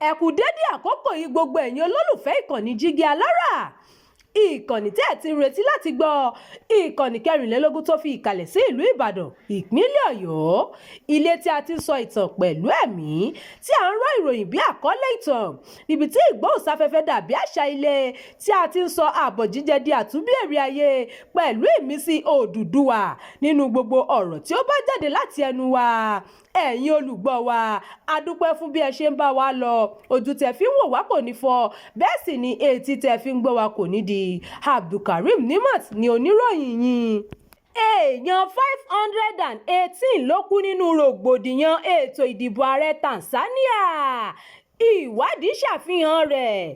Ẹ kú dédé àkókò yìí, gbogbo ẹ̀yin olólùfẹ́ ìkànnì Jígí Alára, ìkànnì tí ẹ ti ń retí láti gbọ́, ìkànnì 24 tó fi ìkàlẹ̀ sí ìlú Ìbàdàn, ìpínlẹ̀ Ọ̀yọ́, ilé tí a ti ń sọ ìtàn pẹ̀lú ẹ̀mí, tí à ń rọ́ ìròyìn bí àkọlé ìtàn, níbi tí ìgbóhùnsáfẹ́fẹ́ dàbí àṣà ilé, tí a ti ń sọ àbọ̀ jíjẹ di àtúnbí èrè ayé pẹ̀lú ìmísí Odùduwà nínú gbogbo ọ̀rọ̀ tí ó bá jáde láti ẹnu wa. Ẹ̀yin olùgbọ́ wa, a dúpẹ́ fún bí ẹ ṣe ń bá wa lọ. Ojú tẹ fi ń wò wá kò ní fọ́, bẹ́ẹ̀ sì ni etí tẹ fi ń gbọ́ wa kò ní di. Abdulkareem Nimat ni oníròyìn yín. Èèyàn 518 ló kú nínú rògbòdìyàn ètò ìdìbò ààrẹ Tanzania, ìwádìí ṣàfihàn rẹ̀.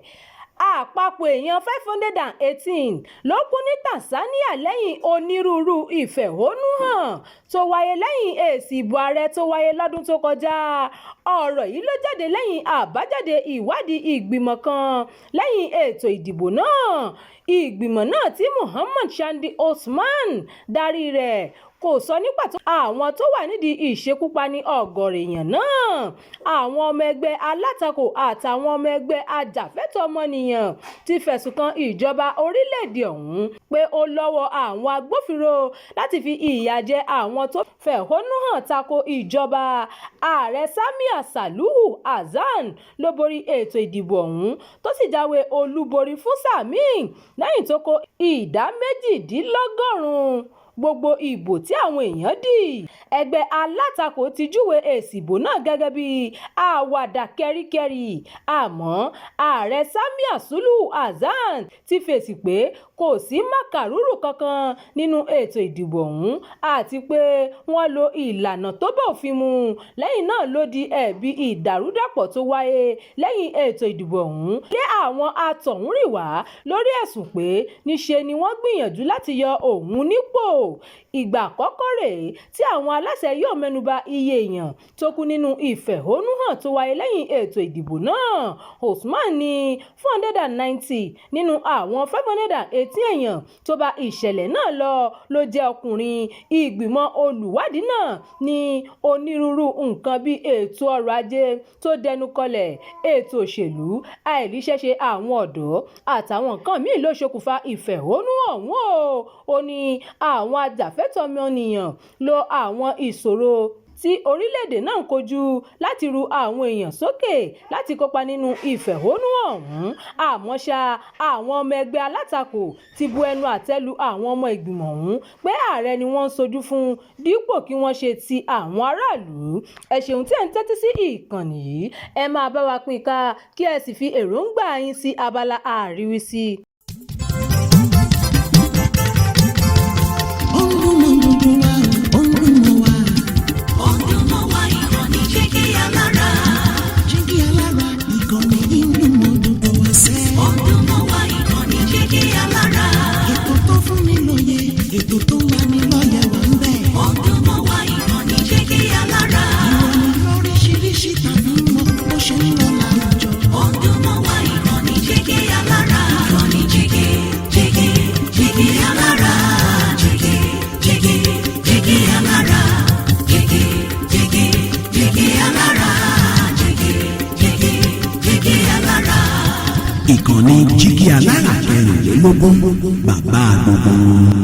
Àpapọ̀ èèyàn 518 ló kú ní Tanzania lẹ́yìn onírúurú ìfẹ̀hónúhàn tó wáyé lẹ́yìn èsì ìbò ààrẹ tó wáyé lọ́dún tó kọjá. Ọ̀rọ̀ yìí ló jáde lẹ́yìn àbájáde ìwádìí ìgbìmọ̀ kan lẹ́yìn ètò ìdìbò náà. Ìgbìmọ̀ náà tí Mohammed Chande Osman darí rẹ̀ kò sọ ní pàtó àwọn tó wà nídìí ìṣekúpani ọ̀gọ̀ọ̀rọ̀ èèyàn náà. Àwọn ọmọ ẹgbẹ́ alátakò àtàwọn ọmọ ẹgbẹ́ ajàfẹ́tọ̀ọ́ ọmọnìyàn ti fẹ̀sùn kan ìjọba orílẹ̀-èdè ọ̀hún pé ó lọ́wọ́ àwọn agbófinró láti fi ìyà jẹ àwọn tó fẹ̀hónú hàn tako ìjọba. Ààrẹ Samia Suluhu Hassan ló borí ètò ìdìbò ọ̀hún, tó sì jáwé olúborí fún sáà míì lẹ́yìn tó kó ìdá 98% gbogbo ìbò tí àwọn èèyàn dì. Ẹgbẹ́ alátakò ti júwe èsì ìbò náà gẹ́gẹ́ bí àwàdà kẹ́ríkẹ́rí, àmọ́ ààrẹ Samia Suluhu Hassan ti fèsì pé kò sí màkàrúrù kankan nínú ètò ìdìbò ọ̀hún àti pé wọ́n lo ìlànà tó bófin mu. Lẹ́yìn náà ló di ẹ̀bi ìdàrúdàpọ̀ tó wáyé lẹ́yìn ètò ìdìbò ọ̀hún lé àwọn àtọ̀húnrìnwá lórí ẹ̀sùn pé níṣe ni wọ́n gbìyànjú láti yọ òun nípò. Ìgbà àkọ́kọ́ rèé tí àwọn aláṣẹ yóò mẹ́nuba iye èèyàn tó kú nínú ìfẹ̀hónúhàn tó wáyé lẹ́yìn ètò ìdìbò náà. Osman ní 490 nínú àwọn 518 èèyàn tó bá ìṣẹ̀lẹ̀ náà lọ ló jẹ́ ọkùnrin. Ìgbìmọ̀ olùwádìí náà ní onírúurú nǹkan bíi ètò ọrọ̀ ajé tó dẹnu kọlẹ̀, ètò òṣèlú, àìríṣẹ́ṣe àwọn ọ̀dọ́ àtàwọn nǹkan míì ló ṣokùnfà ìfẹ̀hónúhàn ọ̀hún o. Ó ní àwọn ajàfẹ́tọ̀ọ́ ọmọnìyàn lo àwọn ìṣòro tí orílẹ̀-èdè náà ń kojú láti ru àwọn èèyàn sókè láti kópa nínú ìfẹ̀hónúhàn ọ̀hún. Àmọ́ ṣá, àwọn ọmọ ẹgbẹ́ alátakò ti bu ẹnu àtẹ́ lu àwọn ọmọ ìgbìmọ̀ ọ̀hún pé ààrẹ ni wọ́n ń ṣojú fún dípò kí wọ́n ṣe ti àwọn aráàlú. Ẹ ṣeun tí ẹ̀ ń tẹ́tí sí ìkànnì yìí. Ẹ máa bá wa pín ká, kí ẹ sì fi èròǹgbà yín sí abala àríwísí. Ó ń dún mọ́ gbogbo wa, ó ń dún mọ́ wa. Ó ń dún mọ́ wa, ìkànnì Jígí Alára. Jígí Alára, ìkànnì yìí ń dún mọ́ gbogbo wa sẹ́. Ó ń dún mọ́ wa, ìkànnì Jígí Alára. Ètò tó fún ni lóye, ètò tó ń lani lọ́yẹ̀ wà ń bẹ̀. Ó ń dún mọ́ wa, ìkànnì Jígí Alára. Ìròyìn lóríṣiríṣi tàbí mọ́ bó ṣe ń lọ láwùjọ. Ó ń dún mọ́ wa, ìkànnì Jígí Alára. Ìkànnì Jígí, Jígí, Jígí Alára. Jígí, Jígí, Jígí Alára. Jígí, Jígí, Jígí Alára. Jígí, Jígí, Jígí Alára. Ìkànnì Jígí Alára 24, bàbá gbogbo wọn.